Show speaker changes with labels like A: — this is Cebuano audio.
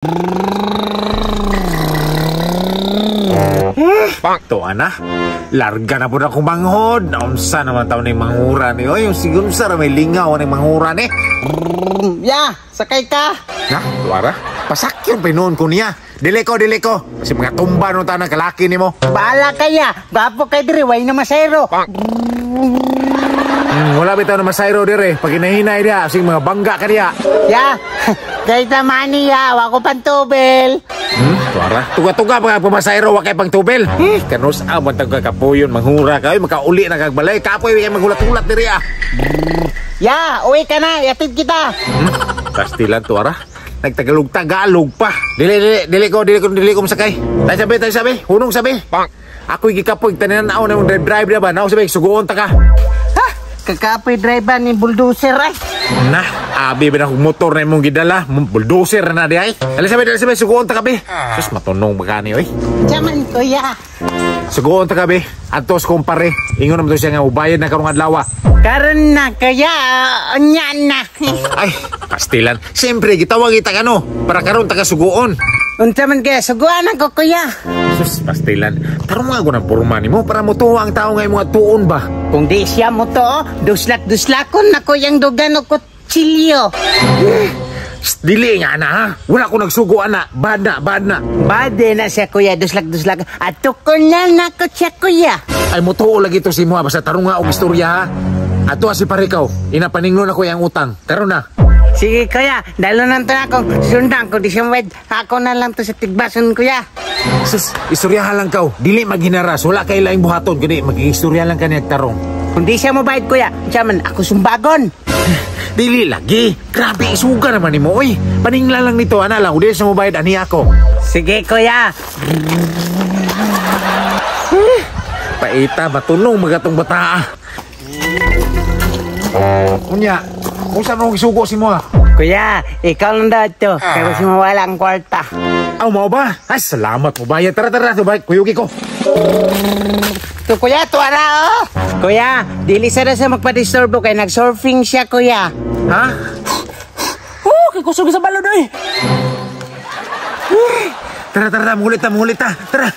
A: To ana, larga na po na akong manghod. Naunsa naman taon ni mangura ni. Oy, yung sigunsa ra may lingaw ni mangura ni.
B: Ya, sakay ka.
A: Na, tuara. Pasakyon pa noon ko niya. Dili ko, dili ko. Kasi mga tumba no taon ang kalaki nimo.
B: Bahala kaya. Gwapo kay diri, way na masayro.
A: Wala bitaw na masayro dire. Pag hinahinay diha, sing mga bangga ka diha.
B: Ya, kay tamani ya, wa ko pantubel.
A: Tuara. Tuga-tuga pa pumasayro wa kay pang tubel. Kanus aman tag kapuyon manghura ka, oy, makauli na kag balay. Kapoy kay maghulat-hulat diri ah.
B: Ya, uwi ka na, yatid kita.
A: Pastilan tuara. Nagtagalog-tagalog pa. Dili dili dili ko dili ko dili ko masakay. Tay sabi, tay sabi, hunong sabi. Ako'y gikapoy tanan na nang drive drive na ba? Nao sabi, suguon ta ka.
B: Ha? Kakapoy driver ni bulldozer ay.
A: Na, abi ba na kong motor na imong gidala? Bulldozer na di ay. Dali sabi, suguon ta ka be. Sus, matunong magani oy.
B: Jaman kuya.
A: Suguon ta ka be. Antos kumpare. Ingon naman to siya nga ubayad na karong adlaw.
B: Karon na kaya, unya na.
A: Ay, pastilan. Siyempre, gitawag kita kano para karon ta ka suguon.
B: Unsa man kaya, suguan ako kuya.
A: Sus, pastilan. Tarong nga ko ng porma nimo para mutuo ang tao nga imong atuon ba?
B: Kung di siya mo to, duslak-duslakon na ko yung dugan o kutsilyo.
A: Shh, dili nga na ha. Wala ko nagsugo ana. Bad na, bad na.
B: Bade na siya kuya, duslak-duslak. Ato ko na na ko siya kuya.
A: Ay mutuo lagi to si mo basta tarong nga og istorya ha. Ato si parikaw, inapaninglo na ko yang utang. Karon na.
B: Sige kuya, dalo na to ako. Sundan ko di siya wed. Ako na lang to sa tigbason kuya.
A: Sus, istoryahan lang kaw. Dili maghinaras, wala kay laing buhaton kundi magiistorya lang kani tarong.
B: Kung di siya mobayad kuya, siya man ako sumbagon.
A: Dili lagi. Grabe isuga naman nimo oy. Paningla lang nito ana lang, udi sa mobayad ani ako.
B: Sige kuya.
A: Paita matunong magatong bataa. Unya, unsa nung isugo si mo?
B: Kuya, ikaw lang daw to. Kaya kasi mawala ang kwarta.
A: Aw, mao ba? Ay, salamat mo bayad. Tara, tara, tubay. Kuyugi ko.
B: To kuya, tuara oh. Kuya, dili sa na siya magpa-disturbo kay nag-surfing siya kuya.
A: Ha?
C: Oh, kay kusog sa balon oy.
A: Tara, tara, tara, mulit ta, mulit ta. Tara.